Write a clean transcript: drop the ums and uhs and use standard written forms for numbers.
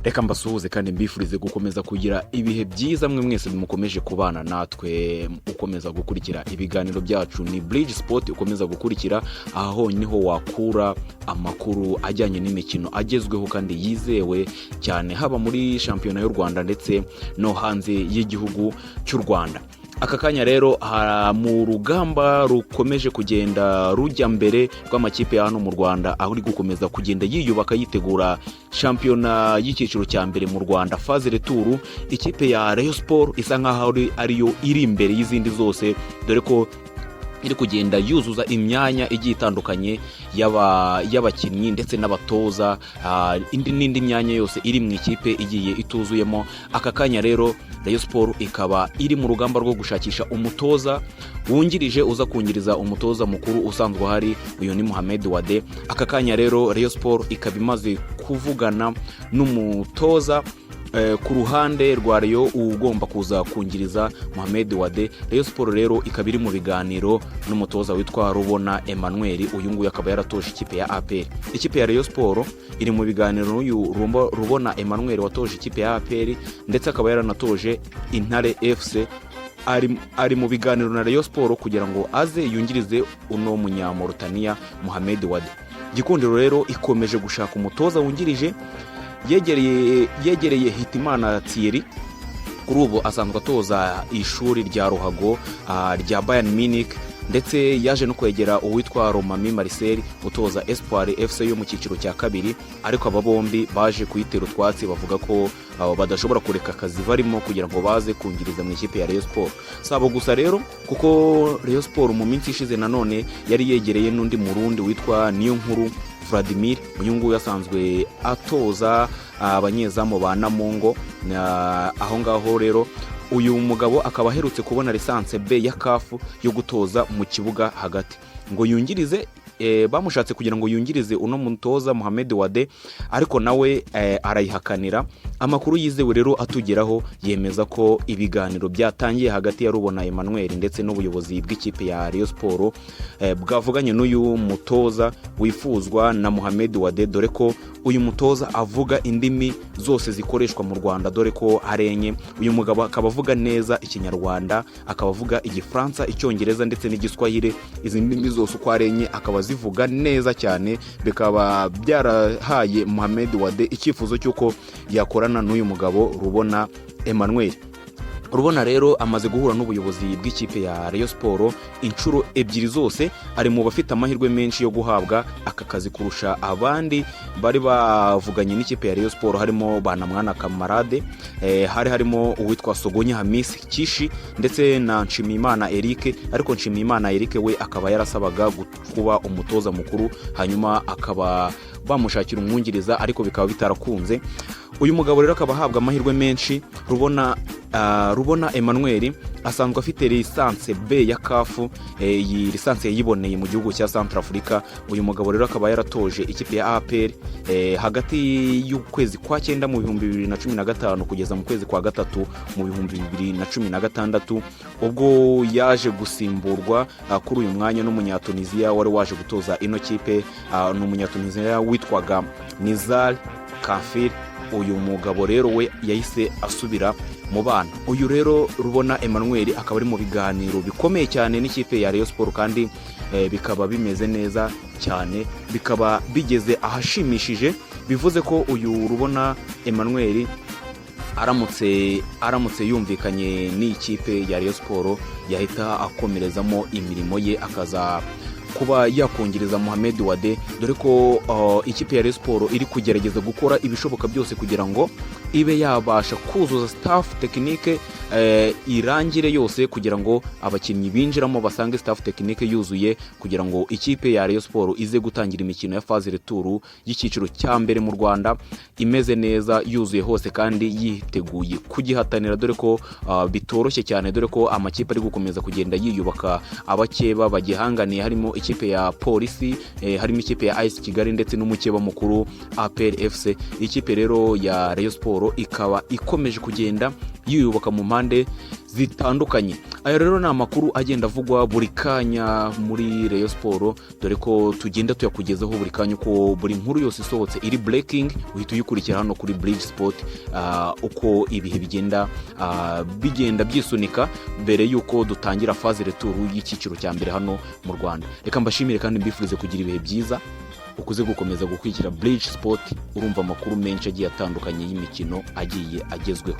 Reka mbasuhuze kandi mbifurize gukomeza kugira ibihe byiza, mwe mwese mukomeje kubana natwe, ukomeza gukurikira ibiganiro byacu. Ni Bridge Sport ukomeza gukurikira, aha honyine ho wakura amakuru ajyanye n'imikino agezweho kandi yizewe cyane, haba muri shampiyona y'u Rwanda ndetse no hanze y'igihugu cy'u Rwanda. Aka kanya rero mu rugamba rukomeje kugenda rujya mbere rw'amakipe ya hano mu Rwanda, aho uri gukomeza kugenda yiyubaka yitegura shampiyona y'icyiciro cya mbere mu Rwanda, phase retour, ikipe ya Rayon Sport isa nkaho ariyo iri imbere y'izindi zose, dore ko iri kugenda yuzuza imyanya igiye itandukanye y'abakinnyi ndetse n'abatoza, indi n'indi myanya yose iri mu ikipe igiye ituzuyemo. Aka kanya rero Rayon Sport ikaba iri mu rugamba rwo gushakisha umutoza wungirije uza kungiriza umutoza mukuru usanzwe uhari, uyu ni Mohamed Wade. Aka kanya rero Rayon Sport ikaba imaze kuvugana n'umutoza ku ruhande rwa Rayon ugomba kuza kungiriza Mohamed Wade. Rayon Sport rero ikaba iri mu biganiro n'umutoza witwa Rubona Emmanuel, uyu nguyu akaba yaratoje ikipe ya APR. Ikipe ya Rayon Sport iri mu biganiro n'uyu Rubona Emmanuel watoje ikipe ya APR ndetse akaba yaranatoje Intare FC. Ari mu biganiro na Rayon Sport kugira ngo aze yungirize uno munyamorutaniya Mohamed Wade. Gikundiro rero ikomeje gushaka umutoza wungirije, yegereye Hitimana Thierry, kuri ubu asanzwe atoza ishuri rya ruhago rya Bayern Munich, ndetse yaje no kwegera uwitwa Romami Marcel utoza Espoir FC yo mu cyiciro cya kabiri, ariko aba bombi baje kuyitera utwatsi, bavuga ko badashobora kureka akazi barimo kugira ngo baze kungiriza mu ikipe ya Rayon Sport. Si abo gusa rero, kuko Rayon Sport mu minsi ishize nanone yari yegereye n'undi Murundi witwa Niyonkuru Vladimir, uyu nguyu asanzwe atoza abanyezamu ba Namungo. Aho ngaho rero uyu mugabo akaba aherutse kubona licence B ya CAF yo gutoza mu kibuga hagati, ngo yungirize bamushatse kugira ngo yungirize uno mutoza Mohamed Wade, ariko nawe arayihakanira. Amakuru yizewe rero atugeraho yemeza ko ibiganiro byatangiye hagati ya Rubona Emmanuel ndetse n'ubuyobozi bw'ikipe ya Rayon Sport, bwavuganye n'uyu mutoza wifuzwa na Mohamed Wade, dore ko uyu mutoza avuga indimi zose zikoreshwa mu Rwanda, dore ko arenye. Uyu mugabo akaba avuga neza Ikinyarwanda, akaba avuga Igifaransa, Icyongereza ndetse n'Igiswahili. Izi ndimi zose uko arenye akaba azivuga neza cyane, bikaba byarahaye Mohamed Wade icyifuzo cy'uko yakorana n'uyu mugabo Rubona Emmanuel. Rubona rero amaze guhura n'ubuyobozi bw'ikipe ya Rayon Sport inshuro ebyiri zose, ari mu bafite amahirwe menshi yo guhabwa aka kazi kurusha abandi bari bavuganye n'ikipe ya Rayon Sport, harimo Banamwana Kamarade, hari harimo uwitwa Sogonya Hamisi Kishi ndetse na Nshimiyimana Eric. Ariko Nshimiyimana Eric we akaba yarasabaga kuba umutoza mukuru, hanyuma akaba bamushakira umwungiriza, ariko bikaba bitarakunze. Uyu mugabo rero akaba ahabwa amahirwe menshi. Rubona Emmanuel asanzwe afite licence B ya CAF, iyi licence yayiboneye mu gihugu cya Centrafrica. Uyu mugabo rero akaba yaratoje ikipe ya APR hagati y'ukwezi kwa cyenda mu 2015 kugeza mu kwezi kwa gatatu mu 2016, ubwo yaje gusimburwa kuri uyu mwanya n'Umunyatunisiya wari waje gutoza ino kipe, ni Umunyatunisiya witwaga Nizar Kafir. Uyu mugabo rero we yahise asubira mu bana. Uyu rero Rubona Emmanuel akaba ari mu biganiro bikomeye cyane n'ikipe ya Rayon Sport, kandi bikaba bimeze neza cyane, bikaba bigeze ahashimishije. Bivuze ko uyu Rubona Emmanuel aramutse yumvikanye n'iyi kipe ya Rayon Sport, yahita akomerezamo imirimo ye, akaza kuba yakungiriza Mohamed Wade, dore ko ikipe ya Rayon Sport iri kugerageza gukora ibishoboka byose kugira ngo ibe yabasha kuzuza staff technique, irangire yose, kugira ngo abakinnyi binjiramo basange staff technique yuzuye, kugira ngo ikipe ya Rayon Sport ize gutangira imikino ya phase retour y'icyiciro cya mbere mu Rwanda imeze neza, yuzuye hose kandi yiteguye kugihatanira, dore ko bitoroshye cyane, dore ko amakipe ari gukomeza kugenda yiyubaka abakeba bagihanganiye, harimo ikipe ya Polisi, harimo ikipe ya AS Kigali ndetse n'umukeba mukuru APR FC. Ikipe rero ya Rayon Sport ikaba ikomeje kugenda yiyubaka mu mpande zitandukanye. Aya rero ni amakuru agenda avugwa buri kanya muri Rayon Sports, dore ko tugenda tuyakugezaho buri kanya. Uko buri nkuru yose isohotse iri breaking, uhita uyikurikira hano kuri Bridge Sport, uko ibihe bigenda byisunika mbere y'uko dutangira phase retour y'icyiciro cya mbere hano mu Rwanda. Reka mbashimire kandi mbifurize kugira ibihe byiza. Ukuze gukomeza gukurikira Bridge Sport, urumva amakuru menshi agiye atandukanye y'imikino agiye agezweho.